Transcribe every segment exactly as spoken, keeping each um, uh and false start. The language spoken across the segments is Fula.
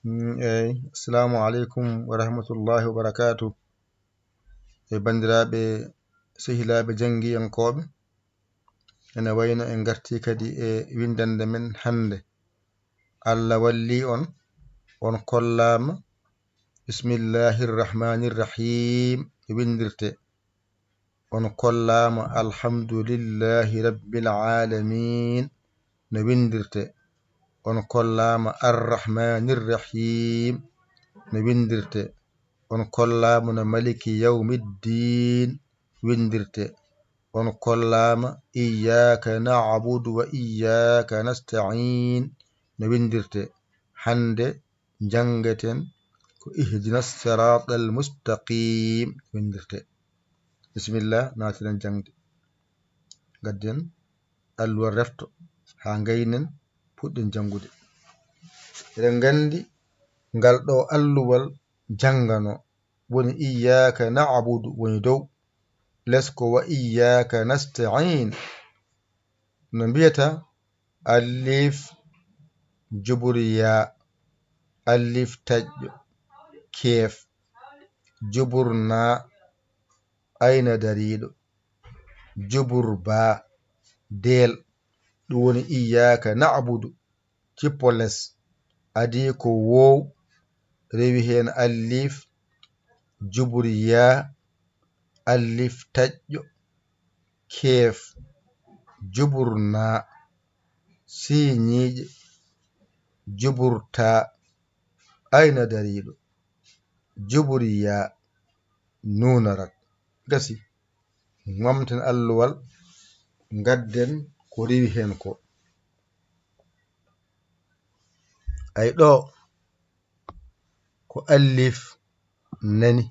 Mm, eyi, assalamu aleykum wa rahmatullahi wa barakaatu. E banndiraaɓe, sehilaaɓe janngiyankooɓe, ene wayno en ngartii kadi e winndannde men hannde. Allah walli on, on kollaama, bismillahi rrahmani rrahim, winndirte. On kollaama alhamdulillahi rabbil aalamiin, no winndirte. On kollaama arrahmaani rrahiim, no winndirte. On kollaama no maliki yawmi ddiin, winndirte. On kollaama iyyaaka na'budu wa iyyaaka nasta'iin, no winndirte. Hannde njanngeten ko ihdina siraatal mustaqiim, winndirte. Bisimilla, naatiren jaŋde. Ngadden alluwal refto haa ngaynen, puɗɗen janngude. Eɗen nganndi ngal ɗo alluwal janngano woni iyyaaka na'budu woni dow, les ko wa iyyaaka nasta'iin. No mbiyata alif jubur yaa, alif taƴƴo, keef, jubur naa, ayna dariiɗo, jubur baa, deel, ɗum woni iyyaaka na'budu, jippo les, adii ko woow, rewi heen alif, jubur yaa, alif taƴƴo, keef, jubur naa, siiñiiƴe, jubur taa, ayna dariiɗo, jubur yaa, nuuna rak. Gasi, ŋomten alluwal, ngadden ko rewi heen ko. Ay ɗo, ko alif nani.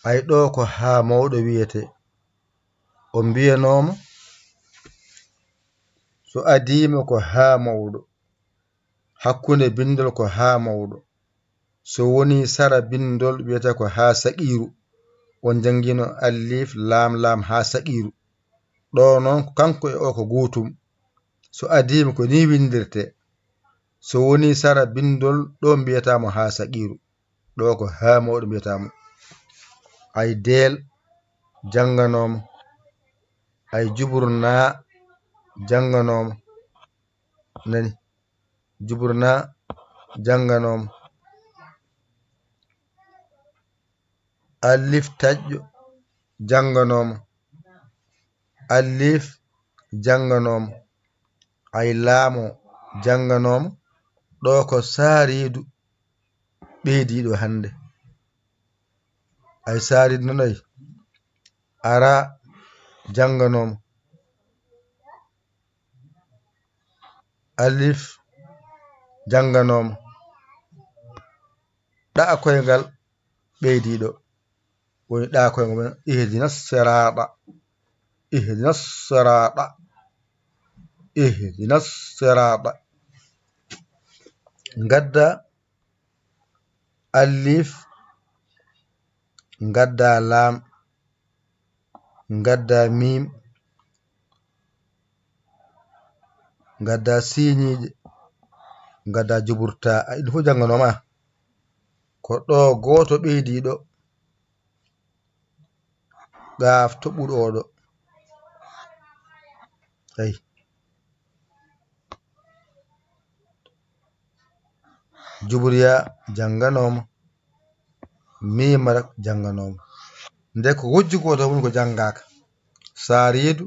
Ay ɗo ko haa mawɗo wiyetee. O mbiyanooma, so adiima ko haa mawɗo, hakkunde binndol ko haa mawɗo, so woni sara binndol wiyata ko haa saqiiru. On njanngino alif, laam, laam haa saqiiru. Ɗo noon, kanko e o ko gootum. So adiima ko nii winndirtee. So woni sara binndol, ɗo mbiyataa mo haa saqiiru. Ɗo ko haa mawɗo mbiyataa mo. Ay deel jannganooma. Ay jubur naa jannganooma. Nani? Jubur naa jannganooma. Alif taƴƴo jannganooma. Alif jannganooma. Ay laamo jannganooma. Ɗo ko saariidu ɓeydiiɗo hannde. Ay saariidu noon ay. Araa jannganooma. Alif jannganooma. Ɗa koyngal ɓeydiiɗo. Woni ɗa koyngal men. Ihdina siraaɗa. Ihdina siraaɗa. Ihdina siraaɗa. Ngadda alif, ngadda laam, ngadda miim, ngadda siiñiiƴe, ngadda jubur taa. Ay, ɗum fof jannganooma. Ko ɗo gooto ɓeydiiɗo, gaaf toɓɓuɗo oɗo. Ay. Jubur yaa jannganooma. Miim rak jannganooma. Nde ko wojju gooto woni ko janngaaka. Saariidu,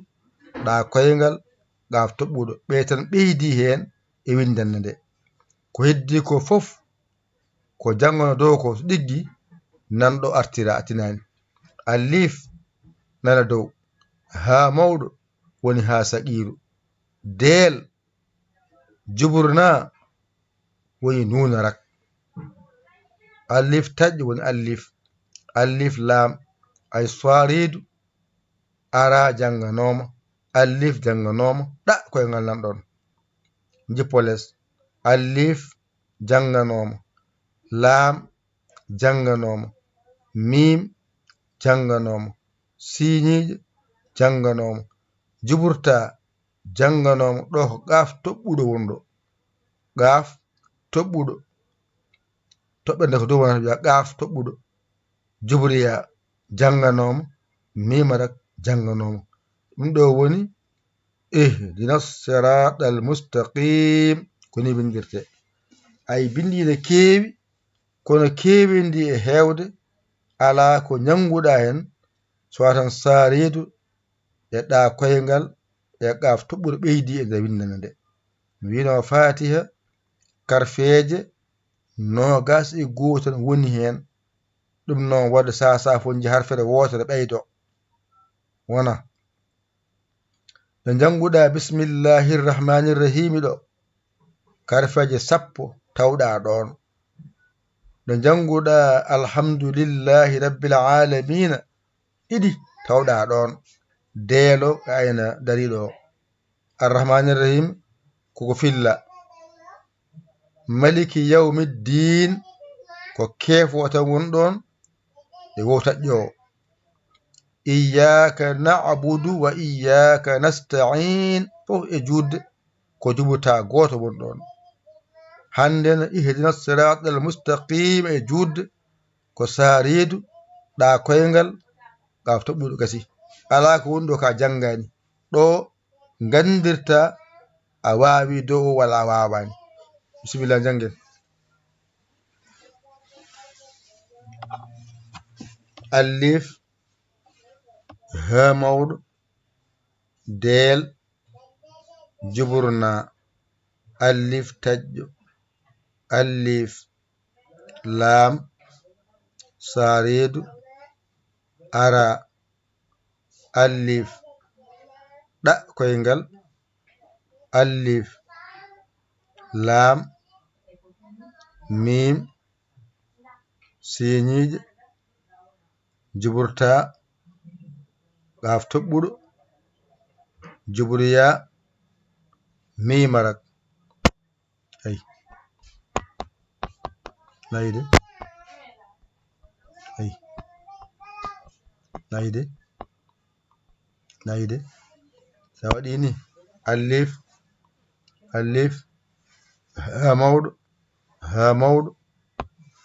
ɗa koyngal, gaaf toɓɓuɗo. Ɓe tan ɓeydi heen e winndannde nde. Ko heddii ko fof, ko janngano dow ko, so ɗiggi, nanɗo artira, a tinaani. Alif nana dow, haa mawɗo woni haa saqiiru. Deel, jubur naa woni nuuna rak. Alif taƴƴo woni alif. Alif laam, ay saariidu, araa jannganooma, alif jannganooma, ɗa koyngal nan ɗoon. Njippo les, alif jannganooma, laam jannganooma, miim jannganooma, siiñiiƴe jannganooma, jubur taa jannganooma, ɗo ko gaaf toɓɓuɗo woni ɗo. Gaaf toɓɓuɗo. Toɓɓere nde ko dow wonata wiya qaaf toɓɓuɗo. Jubriya jannganooma, miima rak jannganooma. Ɗum ɗo woni ihdina siratal mustaqim. Ko ni windirte. Ay bindi ne keewi, kono keewindi e heewde, alaa ko njannguɗaa heen, so watan saareedu e ɗa koyngal e qaaf toɓɓuɗo ɓeydi e nde winndana nde. Mi wiino Fatiha, karfeeje noogas e gootal woni heen. Ɗum noon waɗde saha saha fof nji harfere wootere ɓeydo. Wona nde njannguɗaa bismillahi rahmani rahimi ɗo, karfeeje sappo tawɗa ɗoon. Nde njannguɗaa alhamdulillahi rabbil alamina, ɗiɗi tawɗa ɗoon. Deelo ayna dariɗo o. Arrahmani rahim koko filla. Maliki yawmiddin ko keefo tan woni ɗoon e wowtaƴƴo o. Iyyaka na'budu wa iyyaka nasta'in, fof e juutde ko juɓɓutaa gooto woni ɗoon. Hannde no ihdina siratal mustaqim e juutde ko saareedu ɗa koyngal, qaaf toɓɓuɗo gasi. Alaa ko woni ɗo ka janngaani. Ɗo nganndirta a waawi dow o walla a waawaani. Bisimilla, njanngen. Alif, haa mawɗo, deel, juburna, alif taƴƴo, alif, laam, saareedu, ara, alif, ɗa koyngal, alif, laam, miim, siiñiiɗe, juburta, qaaf toɓɓuɗo, jubriya, miima rak. Ay. Nayde. Ay. Nayde. Nayde. Sa waɗi ni, alif, alif, haa mawɗo, haa mawɗo.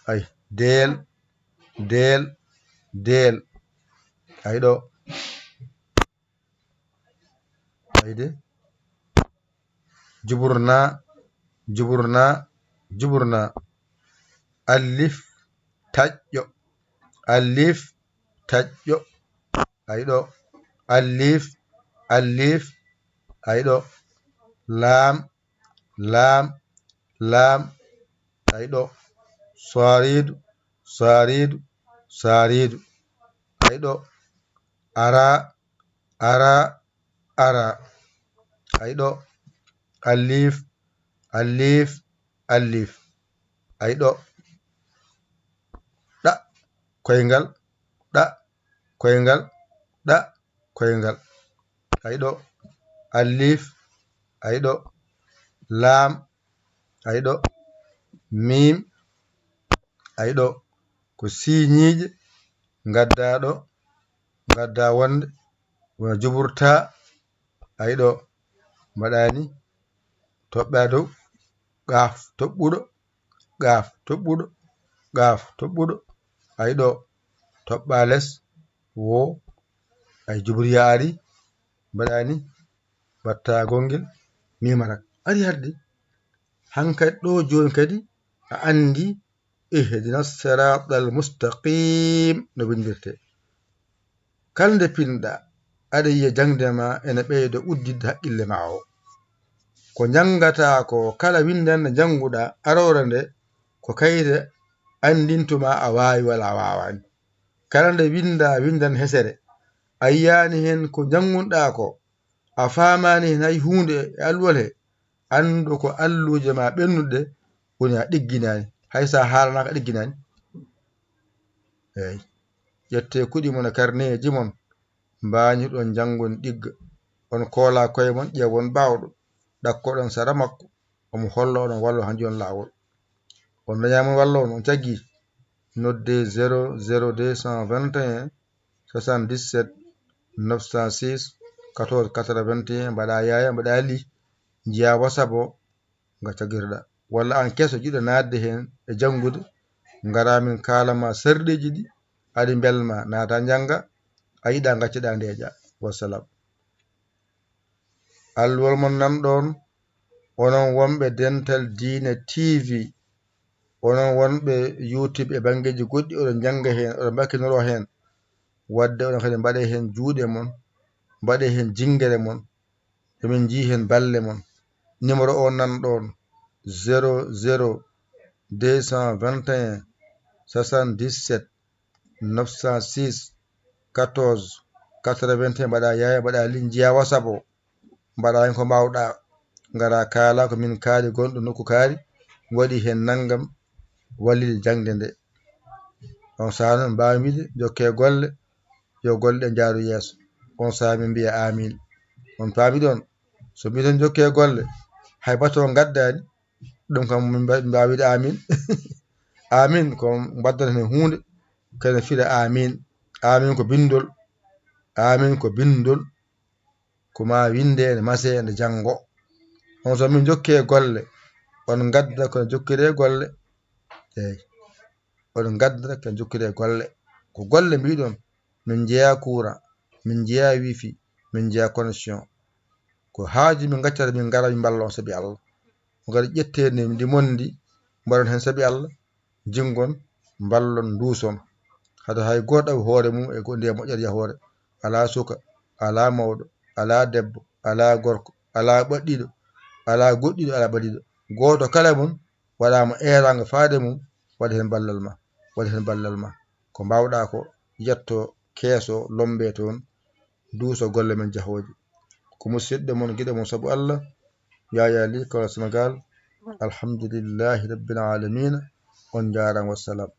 Ay, deel, deel, deel. Ay ɗo. Ayde. Juburna, juburna, juburna. Alif taƴƴo, alif taƴƴo. Ay ɗo. Alif, alif. Ay ɗo. Laam, laam, laam. Ay ɗo. Saariidu, saariidu, saariidu. Ay ɗo. Ara, ara, ara. Ay ɗo. Alif, alif, alif. Ay ɗo. Ɗa koyngal, ɗa koyngal, ɗa koyngal. Ay ɗo. Alif, ay ɗo. Laam, ay ɗo. Miim, ay ɗo. Ko siiñiiɗe ngadda ɗo, ngadda wonde wona juburta. Ay ɗo. Mbaɗa ni, toɓɓa dow, qaaf toɓɓuɗo, qaaf toɓɓuɗo, qaaf toɓɓuɗo. Ay ɗo. Toɓɓa les, wo, ay jubriya ari, mbaɗa ni, mbatta gonngel, miima rak. Ari hadde. Hankadi ɗo jooni kadi a anndi ihdina siratal mustaqim no winndirte. Kala nde pinɗa, aɗa yiya jaŋde ma ene ɓeydo udditde haqqille ma o. Ko njanngataa ko, kala winndannde njannguɗaa aroore nde, ko kayre anndintu ma a waawi walla a waawaani. Kala nde winndaa winndan hesere, a yiyaani heen ko njanngunɗaa ko, a faamaani heen hay huunde e alluwal he, anndu ko alluuje ma ɓennuɗe woni a ɗigginaani, hay so a haalanaaka a ɗigginaani. Eey, ƴettee kuɗi mon e karneeji mon, mbaañu-ɗon njanngon ɗigga. On koola koye mon, ƴeewon baawɗo, ɗakkoɗon sara makko, omo holla oɗon wallo haa njiyon laawol. On dañaama wallo on, on caggi, noddee zéro zéro deux cent vingt et un soixante-dix-sept neuf cent six quatorze quatre-vingt-un, mbaɗa yaaya, mbaɗa li, njiya WhatsApp o, nga caggirɗa. walla aan keso jiɗɗo naatde heen e janngude, ngaraa min kaala ma sarɗiiji ɗi, aɗa mbelma naata njannga, a yiɗaa ngaccoɗaa ndeeƴa. Wassalam. Alluwal mon nan ɗoon, onon wonɓe Dental Diine T V, onon wonɓe YouTube e banngeeji goɗɗi, oɗon njannga heen, oɗon mbakkinoro heen. Waɗde onon kadi mbaɗee heen juuɗe mon, mbaɗee heen jinngere mon, yo min njii heen balle mon. Numéro o nan ɗoon, zéro zéro deux cent vingt et un soixante-dix-sept neuf cent six quatorze quatre-vingt-un, mbaɗa yaaya, mbaɗa ligne, njiya WhatsApp o, mbaɗa heen ko mbaawɗa, ngara kaala ko min kaali gonɗo nokku kaari, waɗi heen nanngam, wallil jaŋde nde. On sahaa noon mbaawi mbiɗe jokke golle, yo golle ɗe njaaru yeeso. On sahaa min mbiya amin. On paami ɗoon? So mbiɗon jokke golle, hay bato ngaddaani, ɗum kam min mba-, mbaawi wiide amin. Amin ko mbaddata heen huunde, kene fira amin. Amin ko binndol, amin ko binndol, ko ma winnde ene mase ene janngo. On so min jokke golle, on ngadda ko jokkiree golle. Eey, on ngadda ko jokkiree golle. Ko golle mbiɗon, min njeyaa courant, min njeyaa wifi, min njeyaa connexion. Ko haaju min ngaccata, min ngara, min mballa on sabi Allah. Ko kadi ƴettee ndi, ndi mon ndi, mbaɗon heen sabi Allah, jinngon, mballon, nduuson. Hade hay gooto ɗawi hoore mum e ko ndiya moƴƴata yahoore. Alaa suka, alaa mawɗo, alaa debbo, alaa gorko, alaa ɓaɗɗiiɗo, alaa goɗɗiiɗo, alaa ɓaɗiiɗo. Gooto kala e mon waɗaama eeraango faade mum, waɗa heen ballal ma, waɗa heen ballal ma. Ko mbaawɗaa ko, yetto keeso, lombe toon, duuso golle men jahooje. Ko musidɗo mon, giɗo mon sabu Allah, Yaya Ly, Kaolack, Sénégal. Alhamdulillahi Rabbil Alamina. On njaaraama, wassalam.